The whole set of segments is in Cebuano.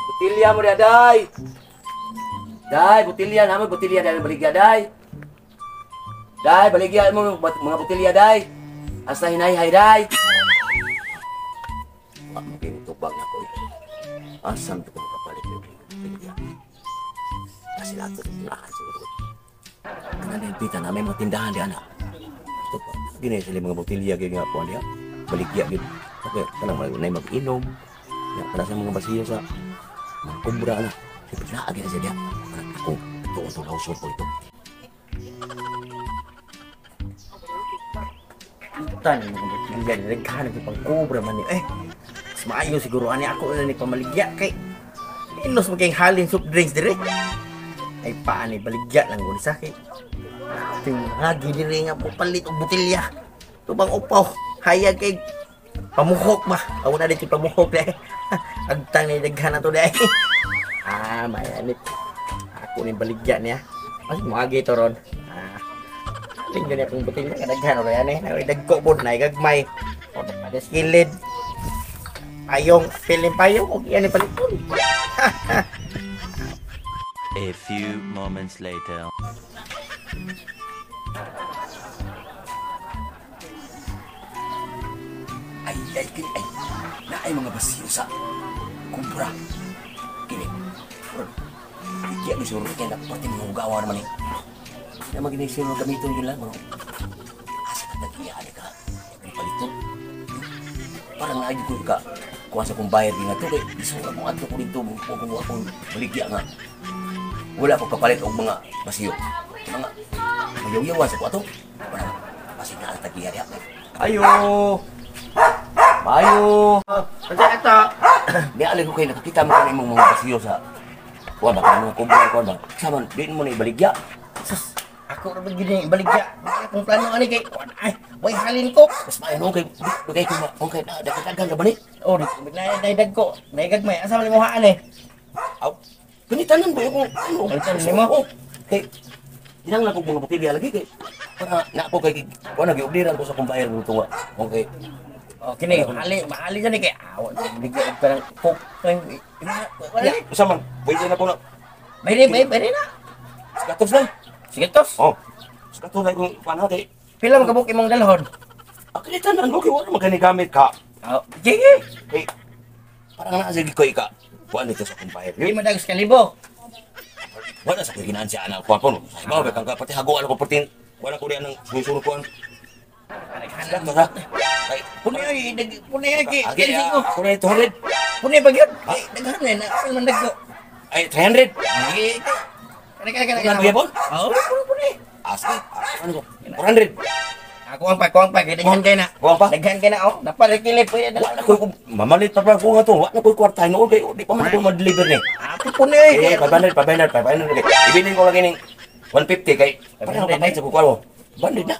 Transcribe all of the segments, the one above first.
Butilya mo dia, day. Day, butilya na mo, butilya dahil baligya, day. Day, baligya mo mga butilya, day. Asa hinayhay, day. Wa mo kinitubag na ko. Asam ko makapalit ng butilya. Kasi lahat sa tindahan siguro. Kanang pita na may mga tindahan di anak. Ito pa. Gini sila mga butilya gyud nga po niya. Baligya gyud. Okay, kanang mga mag-inom. Ya, kana sa mga basiyo sa mga kumbra na. Siyempre na agad siya diya. Ako, ito ang household ko ito. Tan, mga butilya, nagkahanap yung pangkobra man ni. Eh, mas maayo siguro ani ako na ni pamaligya kay inos mo kayong halin soft drinks dire. Ay paani baligya lang gud sa kay. Tingagi dire nga po palit og butilya. Tubang upaw, hayag kay pamuhok ba. Aw na dito pamuhok dai. Agtang ni daghan na to dai. Ah, mayanit. Ako ni baligya niya. Mas moagi to ron. Ah. Tingnan niya akong butilya kadaghan ro yan eh. Nagdagko pod na gagmay. O padas kilid. Payong, piling payong og iyan ni paliton. A few moments later. Ay, ay, kini, ay. Naay mga basiyo sa kumbra. Kini. Kaya ni siguro kaya naparte mga hugawa naman eh. Na maginisip mo gamiton yun lang. Ano? Asa ka nag-iya ka? Ang paliton. Parang naay ko ka. Kuha sa kong bayad nga to. Kaya isang akong adto ko dito. Kung akong baligya nga. Wala ko kapalit og mga basiyo. Mga mayaw-yawan sa ko ato. Wala. Pasig na ang tag-iya diha. Ayo! Mayo! Unsa ato? Di alay ko kayo nakakita mo kung imong mga basiyo sa kuha ba? Mga kumbra, kuha ba? Sama, di mo na ibaligya. Sus, ako ra ba gid ni baligya. Akong plano ani kay ay, way halin ko. Mas maayo no kay kay kung kay dagdagan ra ba ni? Oh, di na dagko. Na gagmay. Asa man imong haan eh? Aw, kanitanan ba yung ano? Kanitanan nimo? Oh, kay dinang lang kog mga botilya lagi kay para na ako kay kuha na giorderan ko sa kumpayar dito nga. Okay. Oh, kini mahali, mahali jani kay aw, baligya og kanang coke. Wala. Usa man, pwede na ko na. Bayri, bayri, bayri na. Sigatos lang. Sigatos? Oh. Sigatos na kung paano kay. Pila man kabuk imong dalhon? Ah, kanitanan ko kay wala man kani gamit ka. Oh, sige. Kay parang naa sige ko ika. Kuha nito sa kumpayar. Di man dagos kalibo. Wala sa kinaan siya anak ko po. Sa ibaw kang pati hagoan ko pertin. Wala ko diyan ang susunod ko. Sigatos ha. Kay Punay ay dag punay ay kay. Agi, ako na 200. Punay ba gyud? Ay daghan na na man dagko. Ay 300. Ay, kani kani kani. Ano gyapon? Oh, punay punay. Asa? Ano ko? 400. Ako ang pa, ako ang pa kay daghan kay na. Ako ang pa. Daghan kay na oh. Napalikilip po yan. Wala ko mamalit pa pa ko nga to. Wala ko kwarta noon kay di pa man ako ma-deliver ni. Ako punay. Eh 500, 500, 500 kay. Ibilin ko lagi ning 150 kay para makabayad sa kukuha mo. 100 na.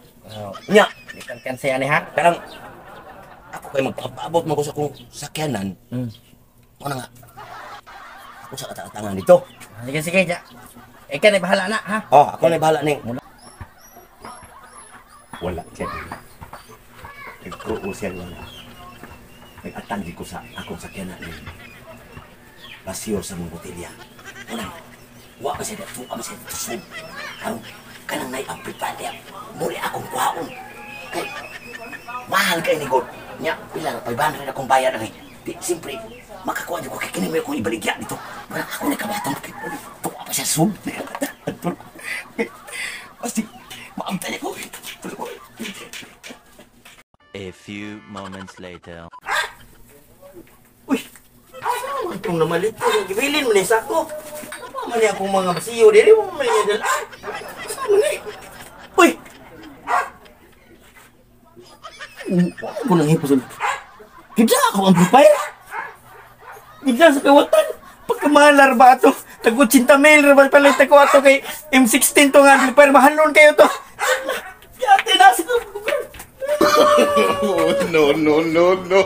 Nya, Di kan siya ni ha. Karang ako kay magpaabot man ko sa akong sakyanan. Ano nga? Ako sa katatangan dito. Sige sige, ja. Ikaw na bahala na ha. Oh, ako na bahala ning. Wala siya. Nagkuo siya wala. Nag-atanggi ko sa akong sakyanan ni basiyo sa mong botelya. Wala. Wa pa siya dito, wa pa siya dito. Sub. Karon kanang nay amplifier niya. Muli akong kuhaon. Kay mahal kay ni God. Nya, pila na 500 akong bayad ani. Di siyempre makakuha ko kay kini may akong ibaligya dito. Wala ako na kabatang kay tuwa pa siya sub. Basti maamtay ko. A few moments later. Uy, asa man itong namalit ko? Gibilin mo na sa ako. Ano pa man niya akong mga basiyo? Dili mo man niya dala. Asa man eh? Uy! Wala ko nang hipos. Gidya ako amplifier. Gidya sa kawatan. Pagkamalar ba ato? Tag 80 mil ra ba palit ako ato kay M16 to nga amplifier. Mahalon kayo to. Yate na sa No, no, no, no.